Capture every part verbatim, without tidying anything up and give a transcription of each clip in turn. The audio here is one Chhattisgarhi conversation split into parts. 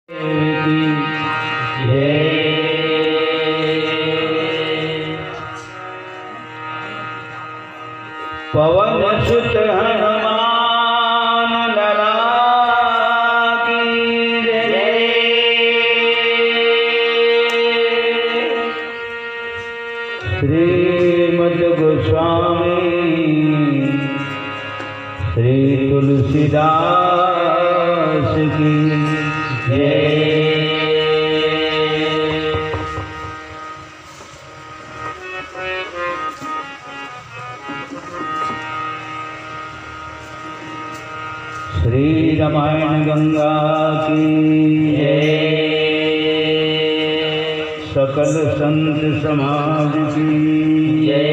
की जय। पवन सुत हनुमान लला की जय। श्रीमद गोस्वामी श्री तुलसीदास की जय। श्री रामायण गंगा की जय। सकल संत समाज की जय।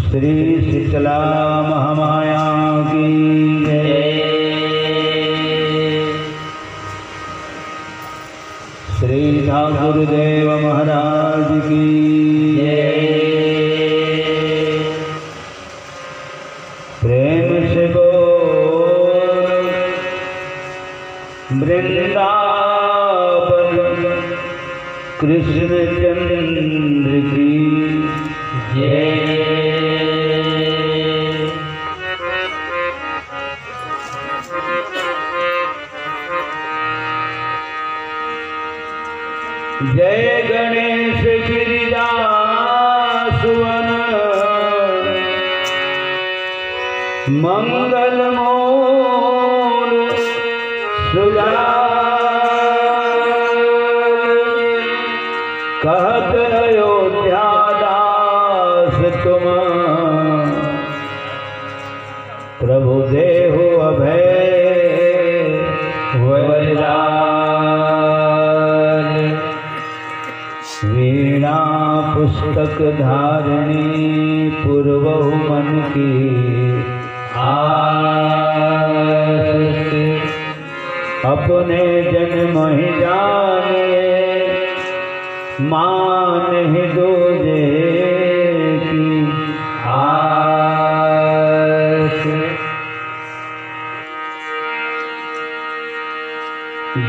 श्री शीतला महामाया की जय। श्री ठाकुर देव महाराज की जय। प्रेम से बोल वृंदावन कृष्ण चंद्र की जय। जय गणेश गिरिजा सुवन मंगल मूल सुजाल। कहत अयोध्या दास तुम प्रभु देहु अभय वरदान। वीणा पुस्तक धारिणी पुरवहु मन की आस। अपने जन्म ही जाने मान ही दूजे की आस।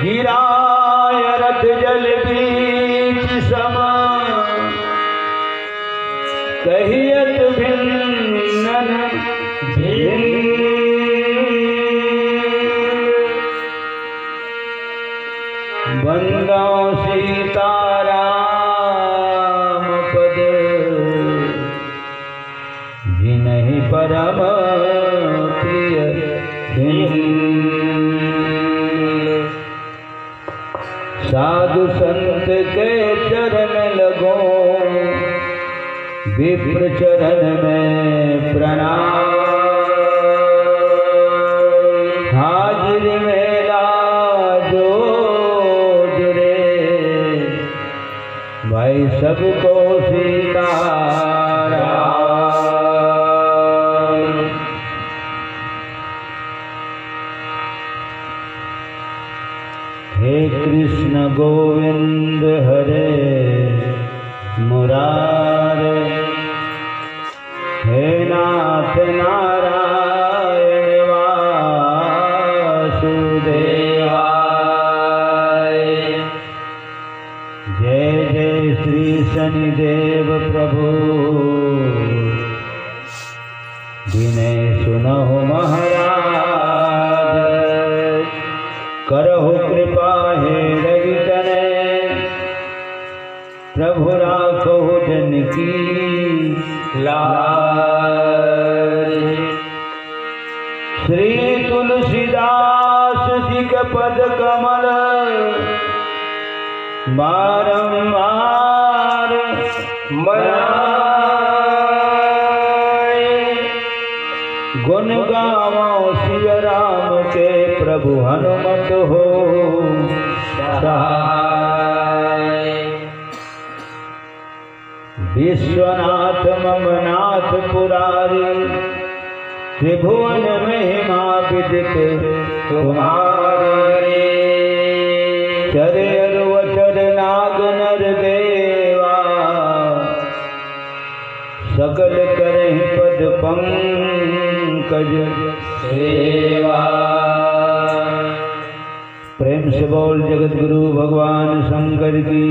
गिराय रथ जल बीच सम कहियत भिन्न भिन्न। बंदौ सीताराम पद जिनहि परम प्रिय हिंद। साधु संत के चरण लगो, विप्र चरण में प्रणाम। हाजिर मेला जो जुड़े, भाई सबको सीताराम। हे कृष्ण गोविंद हरे मुरारे, हे नाथ नारायण वासुदेवाय। जय जय श्री शनिदेव प्रभु। विनय सुनहु महाराज, करहु कृपा हे रवि तनय। प्रभु राखहु जन की लाज। श्री तुलसीदास जी के पद कमल बारंबार मनाए। गुण गावो सिया राम के, प्रभु हनुमत हो सहाय। विश्वनाथ मम नाथ पुरारी, त्रिभुवन महिमा विदित तुम्हारी। चर अरु अचर नाग नर देवा, सकल करहि पद पंकज सेवा। प्रेम से बोल जगत गुरु भगवान शंकर की।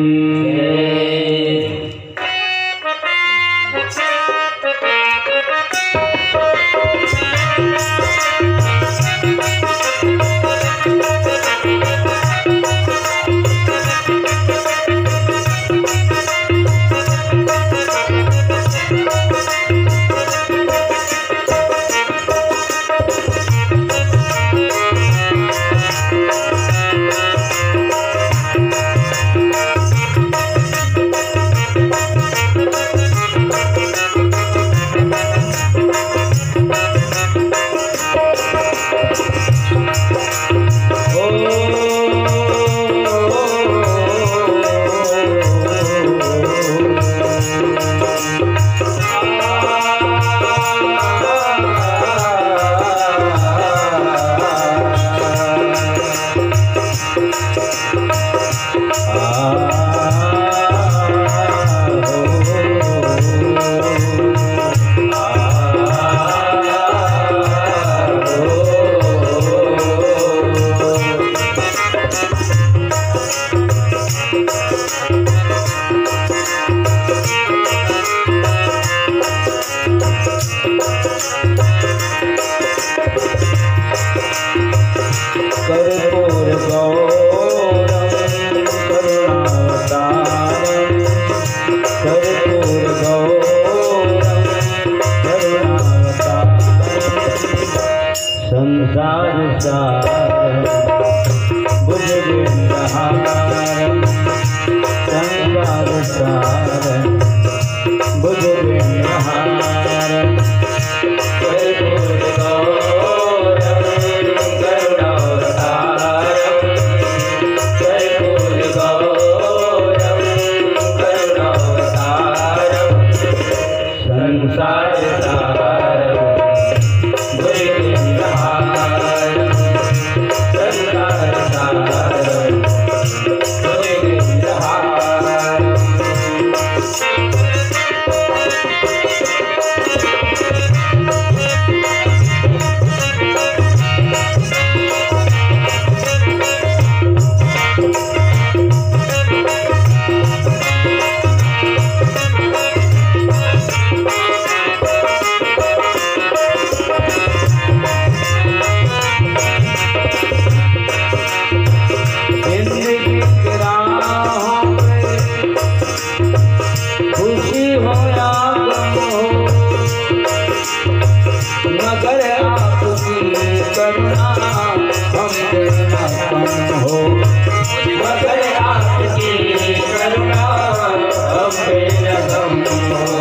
कर्पूर गौरम करुणावतारम, कर्पूर गौरम करुणावतारम, संसार सारम भुजगेंद्रहारम, संसार सारम भुजगेंद्रहारम। जिंदगी के राहों में खुशी हो या गम हो, मगर आपकी करुणा हम पे न कम हो, मगर आपकी करुणा हम पे न कम हो।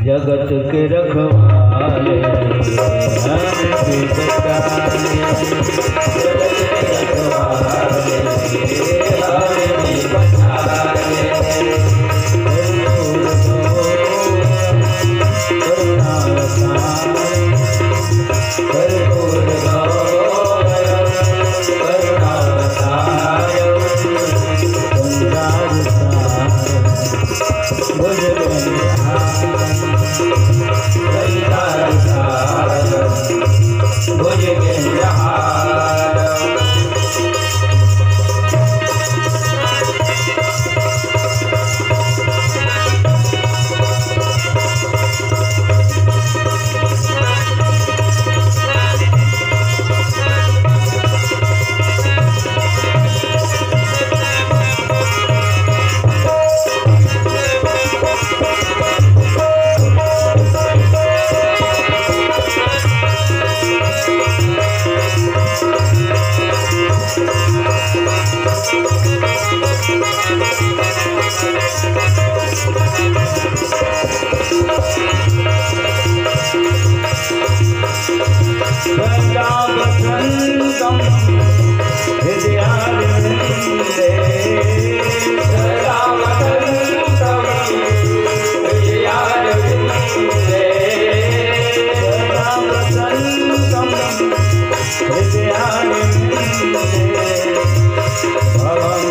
जगत के रखवाले, धन के बचाले, जगत के रखवाले, धन के बचाले। सदा वसन्तं हृदयारविन्दे। सदा वसन्तं हृदयारविन्दे। सदा वसन्तं हृदयारविन्दे। भवं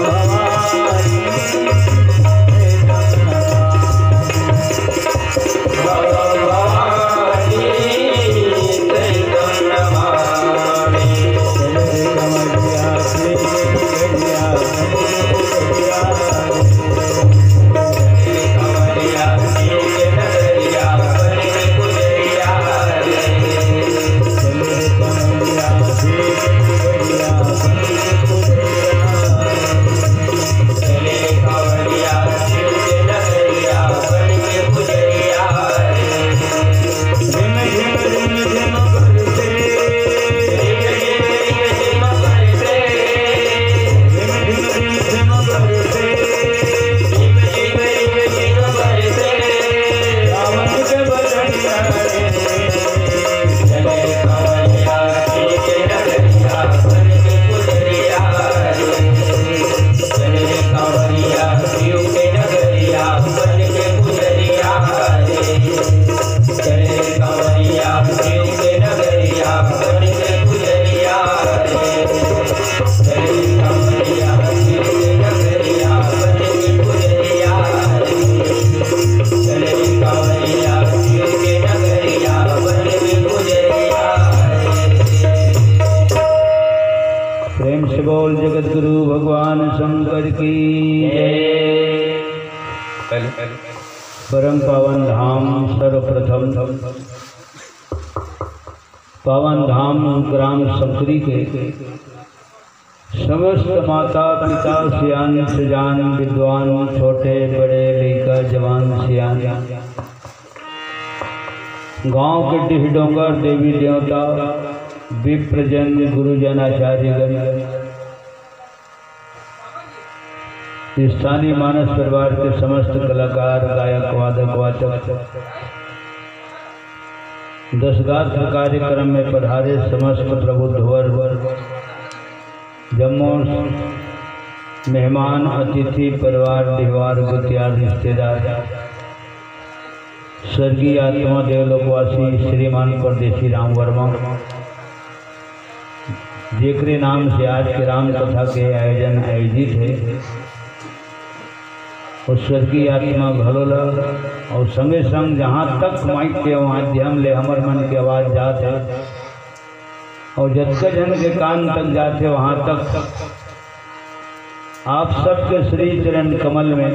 भवानी प्रेम से बोल जगत गुरु भगवान शंकर की जय। परम पावन धाम सर्वप्रथम पावन धाम ग्राम संकरी के समस्त माता पिता, सियान सजान, विद्वान, छोटे बड़े, लइका जवान सियान, गांव के डीह डोंगर, देवी देवता, विप्रजन, गुरुजन, आचार्यगण, स्थानीय मानस परिवार के समस्त कलाकार, गायक, वादक, वाचक, दसगात्र कार्यक्रम में पधारे समस्त प्रबुद्ध वर्ग, जम्मो मेहमान, अतिथि, परिवार, डिहवार, गोतियार, रिश्तेदार, स्वर्गीय आत्मा देवलोकवासी श्रीमान परदेसी राम वर्मा, जेकरे नाम से आज के राम कथा के आयोजन आयोजित हे, वो स्वर्गीय आत्मा घलो ला, अउ संगे संग जहाँ तक माइक के माध्यम ले हमर मन के आवाज जात हे, अउ जतका झन के कान तक जात हे, वहाँ तक आप सबके श्री चरण कमल में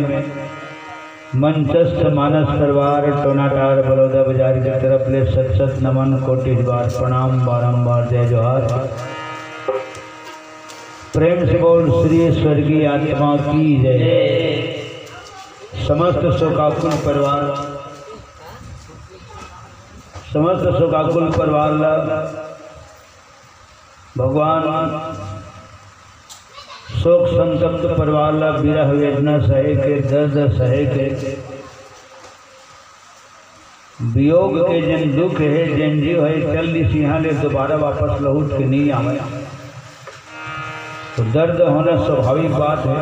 मंचस्थ मानस परिवार टोनाटार बलौदा बाजार के तरफ ले शत शत नमन, कोटि बार प्रणाम, बारंबार जय जोहार। प्रेम से बोल श्री स्वर्गीय आत्मा की जय। समस्त शोकाकुल परिवार, समस्त शोकाकुल परिवार ला भगवान शोक संतप्त परिवार ला विरह वेदना सहे के, दर्द सहे के, वियोग के जेन दुख हे, जेन जीव हे चल दिस इहाँ ले, दोबारा वापस लहुट के नहीं आवे। तो दर्द होना स्वाभाविक बात हे।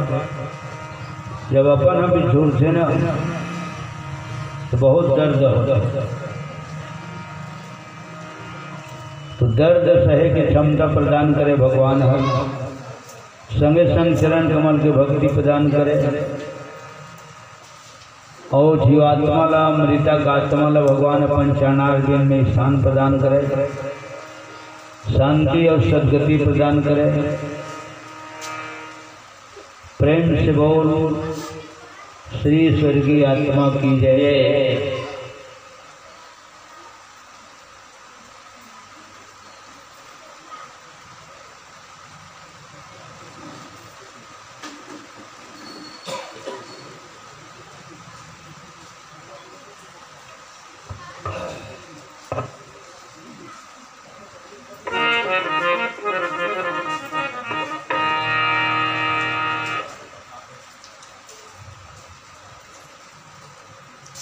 जब अपन हम बिछुड़थे ना, तो बहुत दर्द होथे। तो दर्द सहे के क्षमता प्रदान करे भगवान ह, संगे संग चरण कमल के भक्ति प्रदान करे, अउ जीवात्मा ला, मृतक आत्मा ला भगवान अपन चरणार बिंद में स्थान प्रदान करे, शांति अउ सद्गति प्रदान करे। प्रेम से बोल श्री स्वर्गीय आत्मा की जय।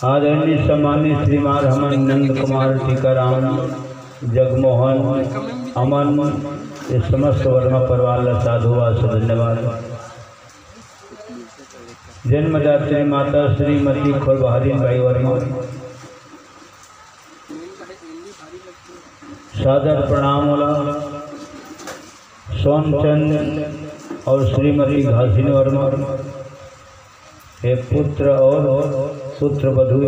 आदरणीय सम्मानित श्रीमान हमन नंद कुमार टीकाराम जगमोहन, अमन, ये समस्त वर्मा परिवार ला साधुवाद से धन्यवाद। जन्मदात्री माता श्रीमती खोलबहारी बाई वर्मा, सादर प्रणाम ओला। सोनचंद और श्रीमती घासिन वर्मा, हे पुत्र और पुत्र वधु,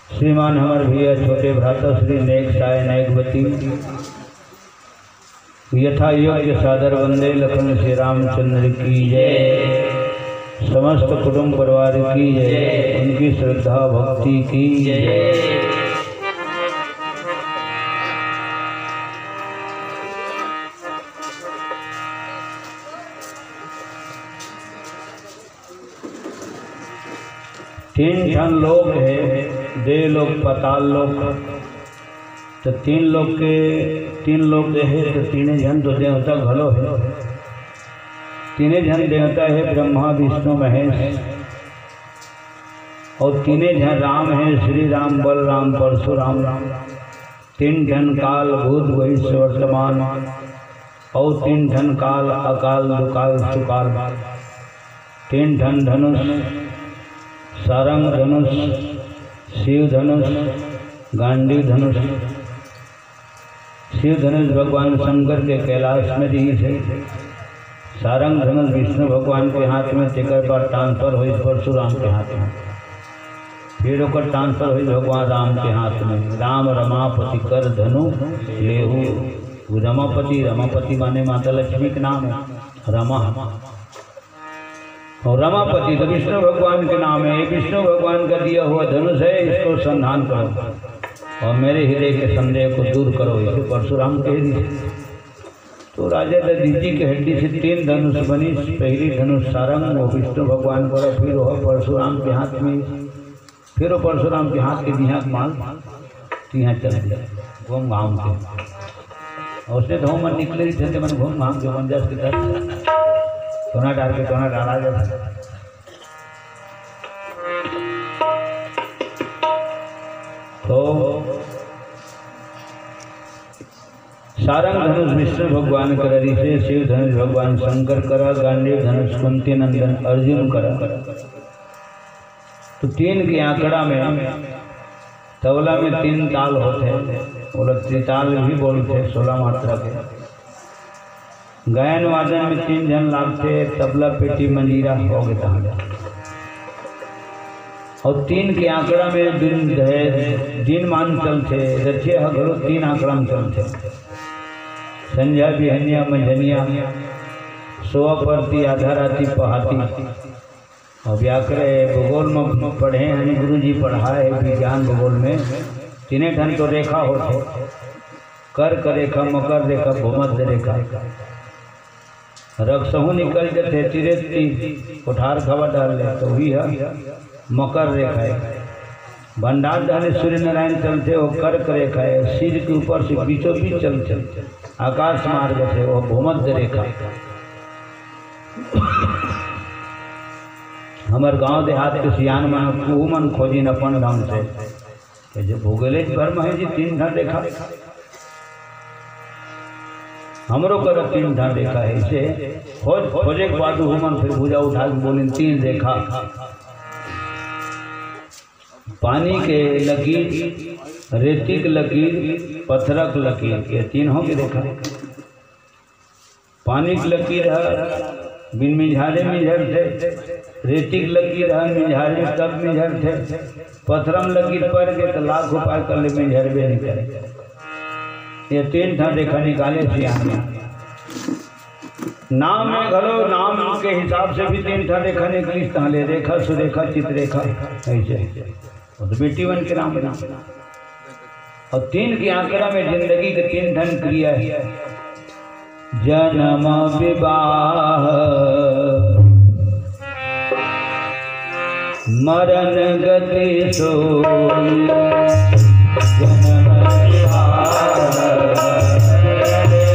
श्रीमान हमर भैया छोटे भ्राता श्री नेक साय नेकवती, यथा योग्य सादर वंदे लखन श्री रामचंद्र की जय। समस्त कुटुंब परिवार की जय, उनकी श्रद्धा भक्ति की जय। तीन ठन लोक हे, देव लोक, पाताल लोक। तो तीन लोक के, तीन लोक हे तो तीने झन तो देवता घलो हे। तीने झन देवता हे ब्रह्मा, विष्णु, महेश। और तीने झन राम हे, श्री राम, बलराम, परशुराम। तीन ठन काल, भूत, भविष्य, वर्तमान। और तीन ठन काल, अकाल, दुकाल, सुकाल। तीन ठन धनुष, सारंग धनुष, शिव धनुष, गांडीव धनुष। शिव धनुष भगवान शंकर के कैलाश में रिहिस हे। सारंग धनुष विष्णु भगवान के हाथ में, तेकर बाद transfer होइस परशुराम के हाथ में। फिर ओकर transfer होइस भगवान राम के हाथ में। राम रमापति कर धनु लेहु। रमापति, रमापति माने माता लक्ष्मी के नाम हे रमा। और रमापति तो विष्णु भगवान के नाम है। ये विष्णु भगवान का दिया हुआ धनुष है, इसको संधान करो और मेरे हृदय के संदेह को दूर करो, इसे परशुराम कह दिए। तो राजा दधीचि के हड्डी से तीन धनुष बनिस। पहली धनुष सारंग, वो विष्णु भगवान को, फिर वो परशुराम के हाथ में, फिर वो परशुराम के हाथ के दिहा के माल तिहा चल दिया, घूम घाम के। और उसने तो मन निकले ही थे, मन घूम घाम के मन जस के तस, टोना डार के टोना डाला जाता। तो सारंग धनुष विष्णु भगवान करा रिहिसे, शिव धनुष भगवान शंकर करा, गांडीव धनुष कुंती नंदन अर्जुन करा। तो तीन के आंकड़ा में, तबला में तीन ताल होथे, ओला त्रिताल भी बोलथे, सोलह मात्रा के। गायन वादन में तीन झन लागथे, तबला, पेटी, मंजीरा, होगे तहां। और तीन के आंकड़ा में दिन, दिनमान चलथे, रतिहा घलो तीन आंकड़ा में चलथे। संझा, बिहनिया, मंझनिया, सोवा परती, आधा राती, पहाती। अब याकरे भूगोल में पढ़े हन, गुरुजी पढ़ाए हे विज्ञान भूगोल में, तीने ठन तो रेखा होथे, कर्क रेखा, मकर रेखा, भूमध्य रेखा। रकसहू निकल जथे, तीरे ती कोठार खवा डाल ले, तो वही है मकर रेखा है। भंडार डाले सूर्य नारायण चलथे, वो कर्क रेखा है, सिर के ऊपर से बीचों बीच चलथे, आकाश मार्ग से, वो भूमध्य रेखा। हमर गांव देहात के सियान मन, उहू मन खोजिन अपन ढंग से। तो जो भूगोले भर में है जी, तीन ठन रेखा, हमरो कर तीन ठन रेखा है। इसे खोज, खोजे के बाद उहू मन फिर भुजा उठा के बोलिन, तीन रेखा, पानी के लकीर, रेती के लकीर, पथरा के लकीर, ये तीन हो के रेखा। पानी के लकीर ह बिन मिंझारे मिंझरथे, रेती के लकीर ह मिंझारे तब मिंझरथे, पथरा म लकीर पड़ गे त लाख उपाय कर ले, मिंझरबे नइ करे। ये तीन ठन रेखा निकाले सियान मन। नाम में घलो, नाम के हिसाब से भी तीन ठन रेखा निकलिस, तहाँ ले रेखा, सुरेखा, चितरेखा, ऐसे। वो तो बेटी मन के नाम बना। और तीन के आंकड़ा में जिंदगी के तीन ठन क्रिया है। जन्म विवाह मरण गति सोई। जन्म विवाह मरण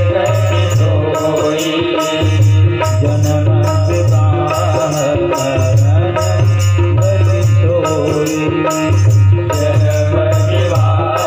गति सोई। जन्म विवाह मरण गति सोई। जन्म विवाह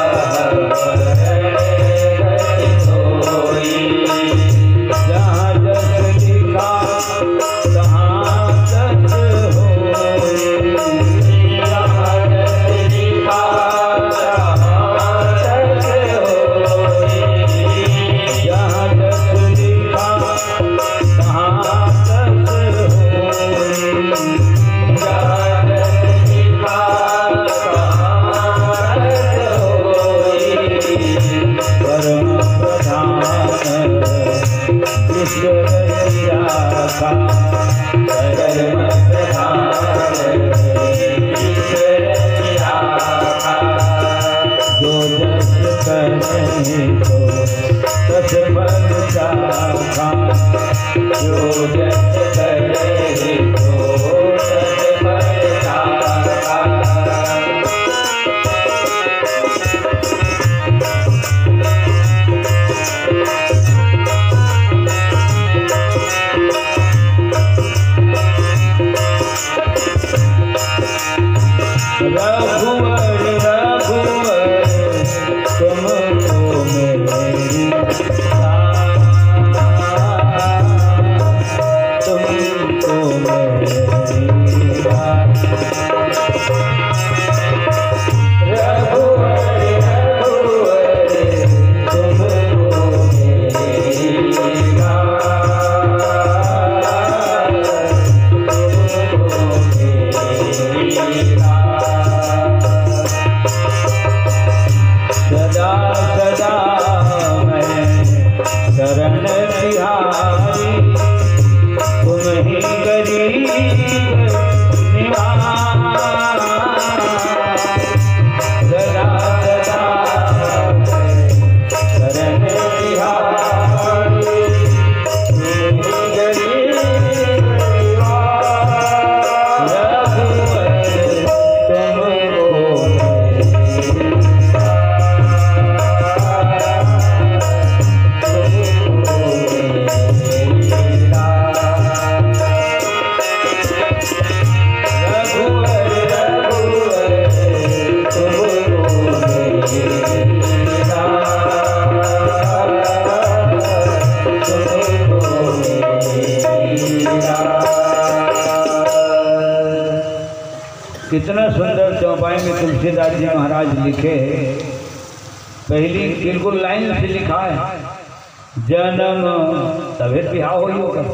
नहीं तो सत फल चाखा, जो जस करे तो सत फल चाखा। रघुवर रघुवर तुमको मेरी, तुमको मेरी। रघुवर रघुवर तुमको मेरी, तुमको मेरी। सदा सदा मैं शरण बिहारी, तुम ही गरीब निवार। सदा सदा मैं शरण बिहारी, तुम ही गरीब निवार। रघुवर कितना सुंदर चौपाई में तुलसीदास जी महाराज लिखे। पहली बिल्कुल लाइन से लिखा है, जन्म, तबे बिहाव होई ओकर,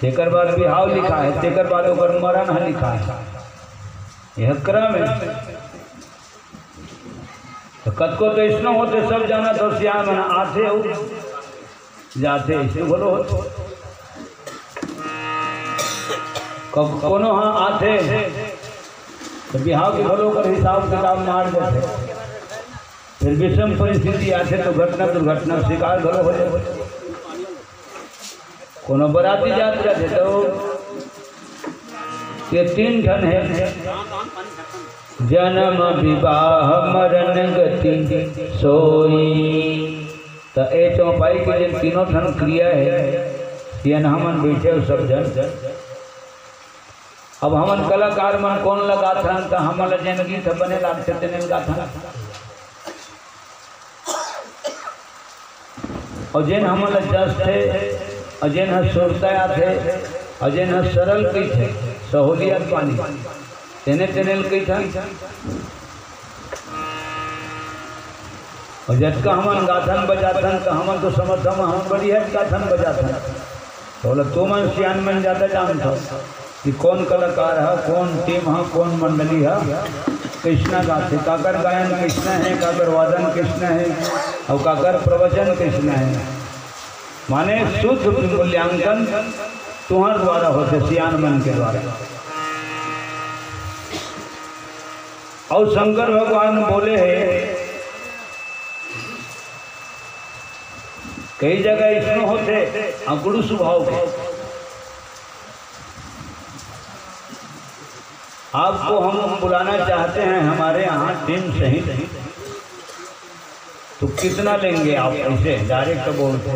तेकर बाद बिहाव लिखा है, तेकर बाद ओकर मरण ह लिखा है। यह क्रम है। तो कतको तो इसनो होथे, सब जानथे, सियान मन आथे अउ जाथे, इसनो घलो होथे। कब कोनो ह आथे, तो बिहाव के घलो ओकर हिसाब किताब मार देथे। फिर विषम परिस्थिति आथे, तो घटना दुर्घटना शिकार घलो हो जाथे। कोनो बराती जात जाथे, तो ये तीन ठन है, जन्म विवाह मरण गति सोई। त ए चौपाई के जेन तीनों ठन क्रिया है, सियनहा मन बइठे हो सब झन। अब हमन कलाकार मन कोन ल गाथन, त हमन ल जेन गीत ह बने लागथे, तेने ल गाथन। अउ जेन हमन ल जसथे, अउ जेन ह सुरता आथे, अउ जेन ह सरल कहिथे, सहोलियत पानी, तेने तेने ल कहिथन। अउ जतका हमन गाथन बजाथन, त हमन तो समझथन, हमन बढ़िया गाथन बजाथन। त ओला तुमन सियान मन जादा जानथव कि कोन कलाकार ह, कोन टीम ह, कोन मंडली ह कइसना गाथे, काकर गायन कइसना हे, काकर वादन कइसना हे, अउ काकर प्रवचन कइसना हे। माने शुद्ध मूल्यांकन तुंहर द्वारा होथे, सियान मन के द्वारा। अउ शंकर भगवान बोले हे, कई जगह इसनो होथे, अंकुड़ू स्वभाव के। आपको हम बुलाना चाहते हैं हमारे यहाँ टीम सहित, तो कितना लेंगे आप? ऐसे डायरेक्ट बोलते,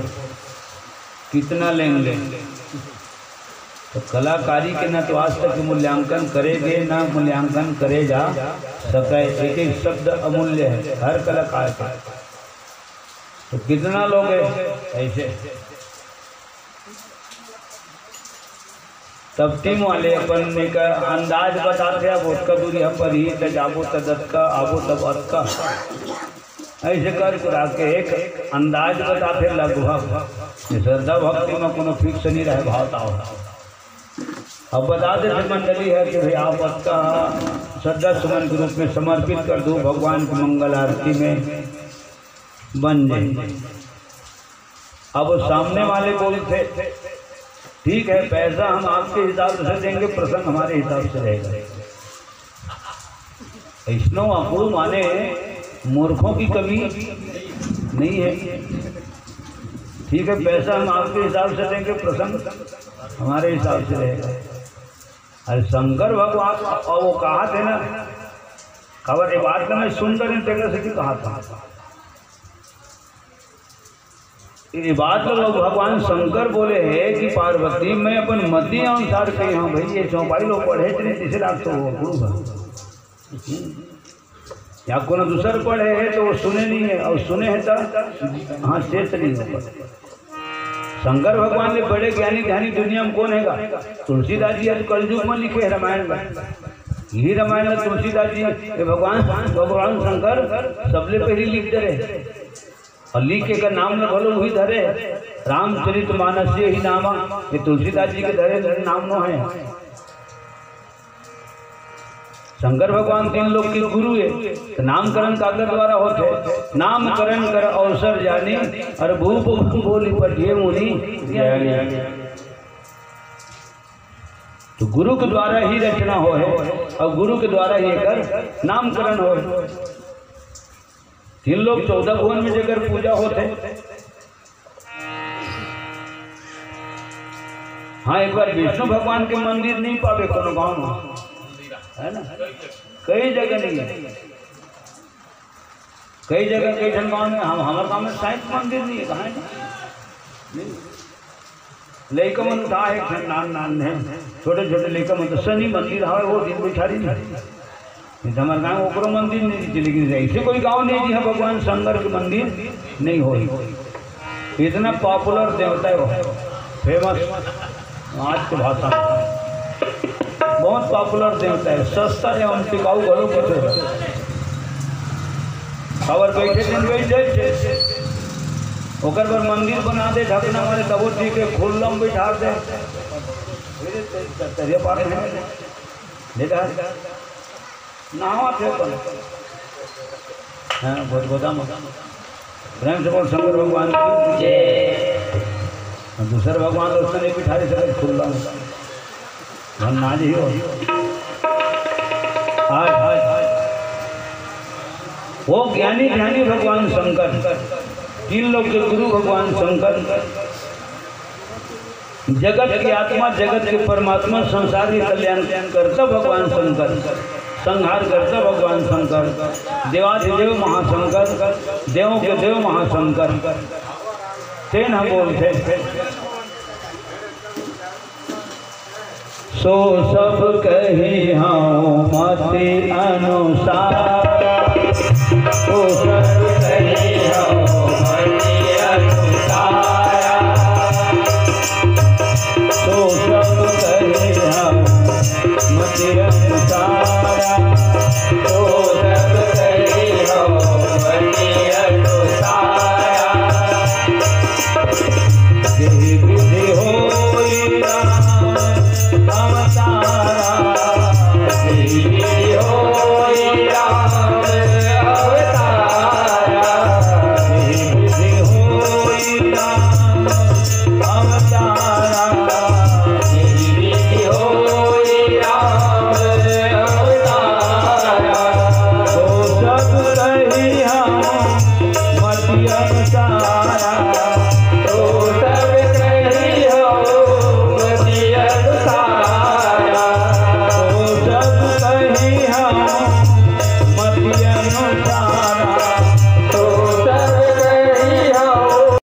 कितना लेंगे? तो कलाकारी के न तो आज तक मूल्यांकन करे गे, न मूल्यांकन करे जा सके। एक एक शब्द अमूल्य है हर कलाकार का। तो कितना लोगे? ऐसे तब टीम वाले अपन एक अंदाज बताथे, अब ओतका दूरी ह परही, त जाबो त दतका, आबो तब अतका। ऐसे कर कुरा के एक अंदाज बताथे लगभग। ये श्रद्धा भक्ति में कोनो फिक्स नहीं रहे, भाव ताव। अब बता देथे मंडली ह कि भाई आप अतका श्रद्धा सुमन के रूप में समर्पित कर दो, भगवान की मंगल आरती में बन जाए। अब वो सामने वाले बोलथे, ठीक है, पैसा हम आपके हिसाब से देंगे, प्रसंग हमारे हिसाब से रहेगा। इसनो अंकुड़ू माने मूर्खों की कमी नहीं है। ठीक है, पैसा हम आपके हिसाब से देंगे, प्रसंग हमारे हिसाब से रहेगा। अरे शंकर भगवान, और वो कहा थे ना, खबर ये बात में सुंदर इन जगह से भी कहा था। ये बात तो भगवान शंकर बोले है कि पार्वती, मैं अपन मति अनुसार कही हूँ भाई, ये चौपाई लोग पढ़े थे, तीसरे लाख तो वो गुरु भगवान। या कोनो दूसर पढ़े है तो वो सुने नहीं है, और सुने है तो हाँ, चेत नहीं होगा। शंकर भगवान ले बड़े ज्ञानी ध्यानी दुनिया में कौन हैगा? तुलसीदास जी आज कलयुग में लिखे है रामायण में। यही रामायण में तुलसीदास जी ये भगवान, भगवान शंकर सबले पहले लिख दे रहे। और लिख के का नाम न भलो वही धरे, रामचरित मानस ये ही नामा। ये तुलसीदास जी के धरे नाम नो है। शंकर भगवान तीन लोग के गुरु है, तो नामकरण काकर द्वारा होते? नामकरण कर अवसर जानी, और भूप बोली पठिए मुनि ज्ञानी। तो गुरु के द्वारा ही रचना हो है, और गुरु के द्वारा ही एकर नामकरण हो है। तीन लोग चौदह भुवन में जेकर पूजा होते। हाँ, एक बार विष्णु भगवान के मंदिर नहीं पावे कोनो गांव में, है ना? कई जगह नहीं है, कई जगह, कई ठन गांव में। हम, हमारे गांव में साइंस मंदिर नहीं है, कहाँ है? नहीं। लइका मन उठा है, एक ठन नान नान है, छोटे छोटे लइका मन तो शनि मंदिर हवे, वो दिन बैठारी नहीं। नहीं तो हमारे गांव ओकरो मंदिर नहीं थी, लेकिन ऐसे कोई गांव नहीं जिहाँ भगवान शंकर के मंदिर नहीं हो। इतना पॉपुलर देवता है वो, फेमस, आज के भाषा में बहुत पॉपुलर देवता है, सस्ता एवं टिकाऊ घलो कथे। काबर बैठे दिन बैठ जाए, ओकर बर मंदिर बना दे, ढकना मारे, तबो ठीक है, खुल्ला में बैठा दे। तरिया पार नहीं है। देखा है? नहावा थे अपन। हाँ, बहुत गोदाम। प्रेम से बोल शंकर भगवान की जय। और दूसरे भगवान तो उसने नहीं बिठा रहे, सब खुल्ला में। धन आज ही हो। आज, आज, आज। वो ज्ञानी ध्यानी भगवान शंकर, तीन लोग के गुरु भगवान शंकर, जगत की आत्मा, जगत के परमात्मा, संसार के कल्याण करता भगवान शंकर, संहार करता भगवान शंकर, देवाधिदेव महाशंकर, देवों के देव महाशंकर। तेन हम बोलते हैं। सो सब कही हूँ मति अनुसार, सो सब